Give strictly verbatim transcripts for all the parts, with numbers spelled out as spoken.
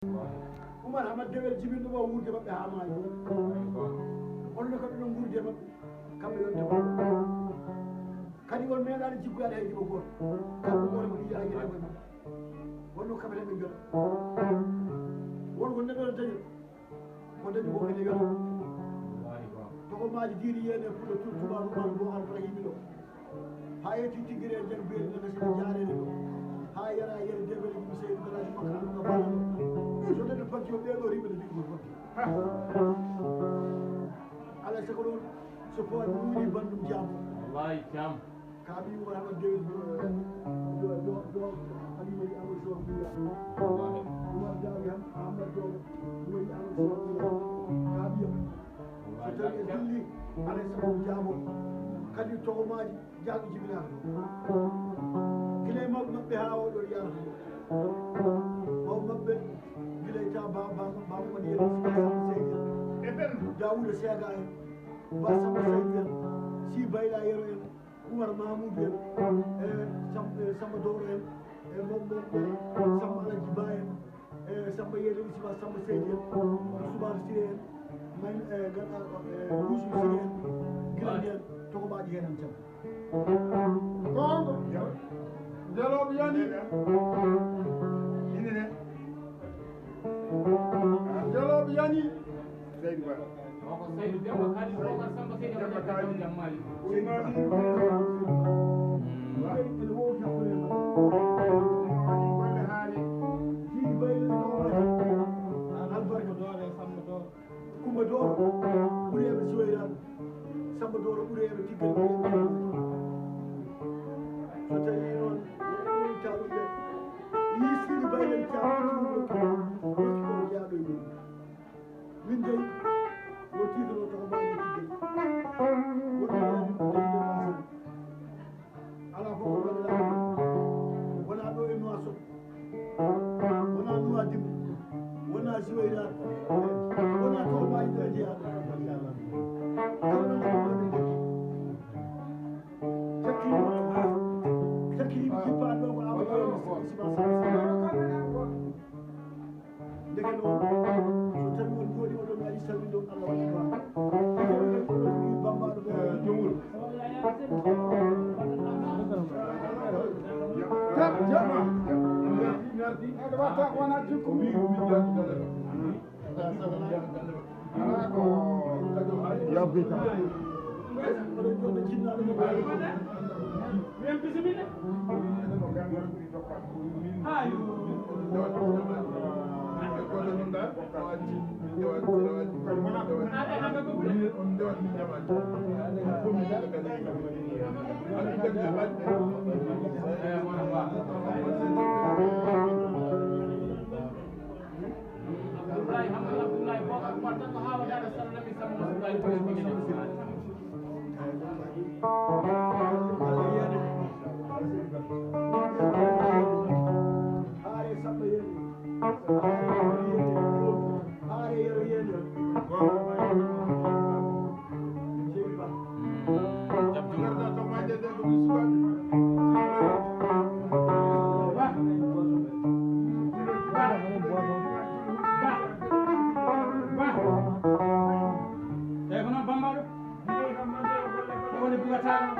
Umar Hamad Dewel jibinɗo mo wuurde maɓɓe haa maayi. Onno kam ɗon wuurde maɓɓe. Kamɓe yonde maɓɓe. Kadi on meeɗaani jiggoyaade hay jibo gooto. Kamɓe gooto ko ɗiɗi hay jibo maɓɓe. Wonno kamɓe tan ɓe jona. Won ko neɗɗo no dañi. Ko dañi ko ene yona. Tokomaaji diini yene puɗo turtuma ruman mo alfara yimɓe ɗo. Ha yetti tigire nder beeli nana sina jaarede ɗo. Ha yara yere debele ɗum seydi balaji makka ɗum ka bala ɗo. So neɗɗo fakki o ɓeɗo riɓe no joggo fakki. Alay sago ɗon so fo an wuli bandum jamo. Wallahi jam. Ka mi wona no dewi do do do. Alima yi amal so buya. Umar dawi ham amal do. Woni amal so buya. Ka mi yam. So tawi en dilli, alay sago jaabo. Kadi tokomaaji jaago jibinaaka ɗo. Gila e mawɓe maɓɓe haa oo ɗo yaarata ɗo. Mawɓe maɓɓe gila e ta ba ba ba mo woni yero sika samba seydi en. Daawuda Seega en. Ba samba seydi en. Si bayla yero en. Umar Mamudu en, e Sam- e Samba Doro en, e Mommo Samba Alaji Ba en, e Samba Yele Isiba Samba Seydi en, Usman Sire en, man e gana e Yusuf Sire en, gila nden tokomaaji henen jam. Gonga. Jalooɓe yani. Ine ne. Jalooɓe yani. Seydi Ba. O ko Seydi Demba Kali, Bokar Samba Seydi Demba Kali. Jam Mali. Albarka doore Samba doore. Kumba Dooro ɓuri heɓe Suwayraɓe. Samba Dooro ɓuri heɓe Tiggal ɓuri heɓe. So tawi noon woni taɗum ɓe yii Sidi Baylen Caam rokki ko jaaɗo e mum. Min dey, wo tiitoro to ko mbaɗi Tiggal. Woni ɗo min dey ɓe masani. Alaa fof ko waɗa wonaa ɗo e Nuwaasot, wonaa Nuwaadimbu, wonaa Siwayraat, wonaa to mbaɗi ɗo e jeyaa. Kala ɗo ko mbaɗi. Cakkiri, cakkiri, jippa ɗo ko awa ɗo e Siwayraat. Ndeke noon, so tawi on jooɗi oɗon ari salminde on, Allah waɗi ma. Ndeke noon, oɗon mbi Bambaɗo ɓe jowol. Merci, merci. Merci. Merci. Merci. Merci. Merci. Merci. Merci. Merci. Merci. Merci. Yawgita. Abdoulaye Hamadi Abdoulaye Bokar Umar tan ko haawa daara Sara Lamine Samba Abdoulaye Bokar Bokar. Haare Samba Yero. Haare Yero Yero. Tawi ko noon Bambaɗo. Ko woni bugataano.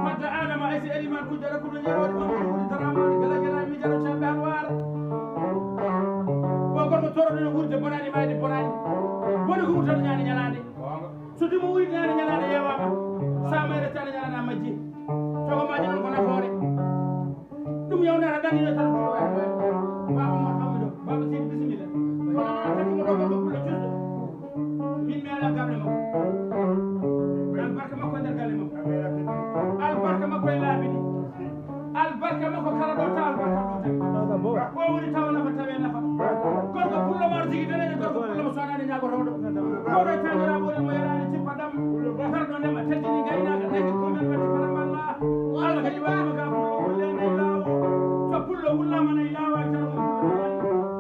Fadde Adama ay si Eliman kujjere kuɗo ñeroɗi Mamadou woni darama woni gala gala mi jaro cambe halwara. Ko gorko toroɗo no wuurde bonani mayde bonani. Woni ko wurtata ñaani ñalaande. So dimo wuri ñaani ñalaande yewama. Sa mayre tane ñalaande a majji. Togo maji non ko nafoore. Ɗum yawnata dañino tan ko wawa mo hammiɗo baba sidi bisimilla. Kono noon tati mo ɗogal ko pulla cuɗɗo. Min mi ala gable makko. Albarka makko e nder galle makko. Albarka makko e laabi ɗi. Albarka makko kala ɗo taw albarka ɗo taw. Ko woni tawa nafa tawe nafa. Gorko pullo mar jigi danejo gorko pullo mo soɗani ñagotoɗo. Koɗo tanira ɓori mo yarani cippa ɗam. Karɗo ndema teddini gaynaka nagi kumen watti fara malla. Allah kadi waɗima ka pullo wulle nay lawo. So pullo wullama nay lawa jargo pullo.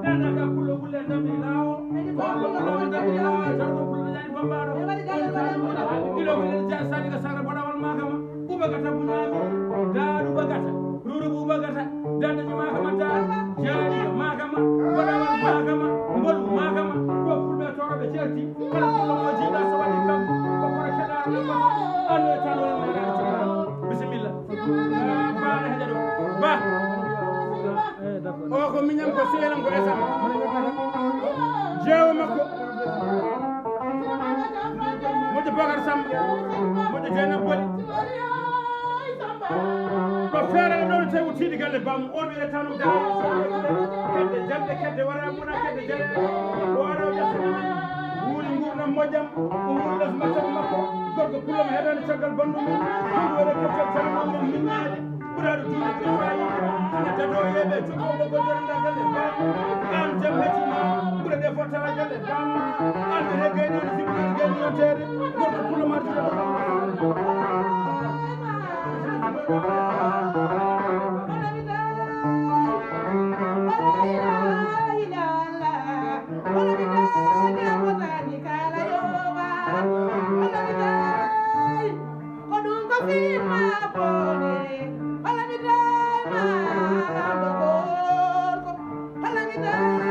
Nana ka pullo wulle ndamri lawo. Pullo wullama ndamri lawa jargo pullo yani bambaɗo. Ilo ko len jar sani ka sara boɗawal makama. Uba gata bunami. Daɗu bagata. Ruru uba gata. Dada nyuma kama daɗu. O ko miñam, ko sehil am, ko esam. Jeewo makko. Moƴƴo Bokar Samba. Moƴƴo Jeynaba Boli. Ko feere ɗo no tawi o tiiɗi galle bamum. On wiyata noon dara. Kedde jalde, kedde wara mona, kedde jalde. O ara o ƴetta wuuri nguurndam moƴƴam. O wuuri les martaba makko. Gorko pullo mo heɗaani caggal banndum. Ɗum waɗa keftal tan mawɗo minnaade. Ɓuraaɗo duuɓi ɓuri faayiida. Ina dadoo yeeɓe cukko mo ko joranɗa galle baama. Aan jam heccuma. Ɓura ɗe fof tara galle baama. Aan ɓe he gaynaade si ɓuri gaynoteede. Gorko pullo marjude ɗo. Ko ɗum ko fiima boone, walla mi dayma, lamɗo gorko, walla mi dayma.